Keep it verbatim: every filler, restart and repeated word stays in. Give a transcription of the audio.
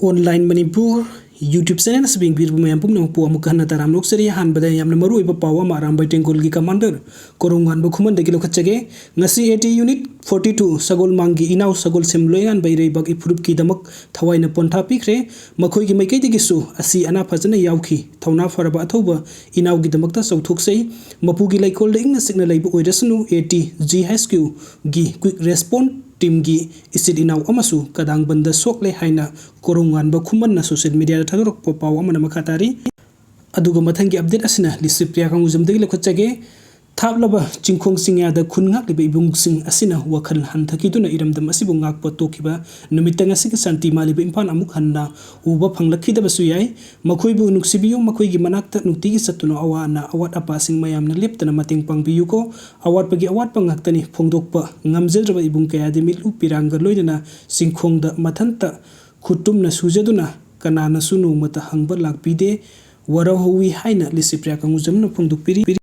Online Manipur YouTube channel ꯑꯁꯤꯕꯨ ꯌꯦꯡꯕꯤꯔꯤꯕ ꯃꯌꯥꯝ ꯄꯨꯝꯅꯃꯛꯄꯨ ꯑꯃꯨꯛ ꯍꯟꯅ ꯇꯔꯥꯝꯅ ꯑꯣꯛꯆꯔꯤ꯫ ꯑꯍꯥꯟꯕꯗ ꯌꯥꯝꯅ ꯃꯔꯨꯑꯣꯏꯕ ꯄꯥꯎ ꯑꯃ ꯑꯔꯥꯝꯕꯥꯏ ꯇꯦꯡꯒꯣꯜꯒꯤ commander ꯀꯣꯔꯣꯡꯉꯥꯟꯕ ꯈꯨꯃꯟꯗꯒꯤ ꯂꯧꯈꯠꯆꯒꯦ꯫ ꯉꯁꯤ AT unit forty two ꯁꯒꯣꯜ ꯃꯥꯡꯒꯤ ꯏꯅꯥꯎ ꯁꯒꯣꯜꯁꯦꯝ ꯂꯣꯏꯉꯥꯟꯕ ꯏꯔꯩꯕꯥꯛ ꯏꯐꯨꯔꯨꯞꯀꯤꯗꯃꯛ ꯊꯋꯥꯏꯅ ꯄꯣꯟꯊꯥ ꯄꯤꯈ꯭ꯔꯦ꯫ ꯃꯈꯣꯏꯒꯤ ꯃꯥꯏꯀꯩꯗꯒꯤꯁꯨ ꯑꯁꯤ ꯑꯅꯥ ꯐꯖꯅ ꯌꯥꯎꯈꯤ꯫ ꯊꯧꯅꯥ ꯐꯔꯕ ꯑꯊꯧꯕ ꯏꯅꯥꯎꯒꯤꯗꯃꯛꯇ ꯆꯥꯎꯊꯣꯛꯆꯩ꯫ ꯃꯄꯨꯒꯤ ꯂꯩꯀꯣꯜꯗ ꯏꯪꯅ ꯆꯤꯛꯅ ꯂꯩꯕ ꯑꯣꯏꯔꯁꯅꯨ꯫ AT G H Q ꯒꯤ quick response teamꯒꯤ ꯏꯆꯤꯜ ꯏꯅꯥꯎ ꯑꯃꯁꯨ ꯀꯗꯥꯡꯕꯟꯗ ꯁꯣꯛꯂꯦ ꯍꯥꯏꯅ ꯀꯣꯔꯣꯡꯉꯥꯟꯕ ꯈꯨꯃꯟꯅ social mediaꯗ ꯊꯥꯗꯣꯔꯛꯄ ꯄꯥꯎ ꯑꯃꯅ ꯃꯈꯥ ꯇꯥꯔꯤ꯫ ꯑꯗꯨꯒ ꯃꯊꯪꯒꯤ update ꯑꯁꯤꯅ ꯂꯤꯁꯤꯄ꯭ꯔꯤꯌꯥ ꯀꯥꯡꯒꯨꯖꯝꯗꯒꯤ ꯂꯧꯈꯠꯆꯒꯦ꯫ ꯊꯥꯞꯂꯕ ꯆꯤꯡꯈꯣꯡ ꯆꯤꯡꯌꯥꯗ ꯈꯨꯟ ꯉꯥꯛꯂꯤꯕ ꯏꯕꯨꯡꯁꯤꯡ ꯑꯁꯤꯅ ꯋꯥꯈꯜ ꯍꯟꯊꯈꯤꯗꯨꯅ ꯏꯔꯝꯗꯝ ꯑꯁꯤꯕꯨ ꯉꯥꯛꯄ ꯇꯣꯛꯈꯤꯕ ꯅꯨꯃꯤꯠꯇ ꯉꯁꯤꯒꯤ ꯁꯥꯟꯇꯤ ꯃꯥꯜꯂꯤꯕ ꯏꯝꯐꯥꯜ ꯑꯃꯨꯛ ꯍꯟꯅ ꯎꯕ ꯐꯪꯂꯛꯈꯤꯗꯕꯁꯨ ꯌꯥꯏ꯫ ꯃꯈꯣꯏꯕꯨ ꯅꯨꯡꯁꯤꯕꯤꯌꯨ, ꯃꯈꯣꯏꯒꯤ ꯃꯅꯥꯛꯇ ꯅꯨꯡꯇꯤꯒꯤ ꯆꯠꯇꯨꯅ ꯑꯋꯥ ꯑꯅꯥ, ꯑꯋꯥꯠ ꯑꯄꯥꯁꯤꯡ ꯃꯌꯥꯝꯅ ꯂꯦꯞꯇꯅ ꯃꯇꯦꯡ ꯄꯥꯡꯕꯤꯌꯨꯀꯣ꯫ ꯑꯋꯥꯠꯄꯒꯤ ꯑꯋꯥꯠꯄ ꯉꯥꯛꯇꯅꯤ꯫ ꯐꯣꯡꯗꯣꯛꯄ ꯉꯝꯖꯗ꯭ꯔꯕ ꯏꯕꯨꯡ ꯀꯌꯥꯗꯤ ꯃꯤꯠꯂꯨ ꯄꯤꯔꯥꯡꯒ ꯂꯣꯏꯅꯅ ꯆꯤꯡꯈꯣꯡꯗ ꯃꯊꯟꯇ ꯈꯨꯠꯇꯨꯝꯅ ꯁꯨꯖꯗꯨꯅ ꯀꯅꯥꯅꯁꯨ ꯅꯣꯡꯃꯇ ꯍꯪꯕ ꯂꯥꯛꯄꯤꯗꯦ꯫ ꯋꯥꯔꯧꯍꯧꯋꯤ ꯍꯥꯏꯅ ꯂꯤꯁꯤꯄ꯭ꯔꯤꯌꯥ ꯀꯥꯡꯒꯨꯖꯝꯅ ꯐꯣꯡꯗꯣꯛꯄꯤꯔꯤ꯫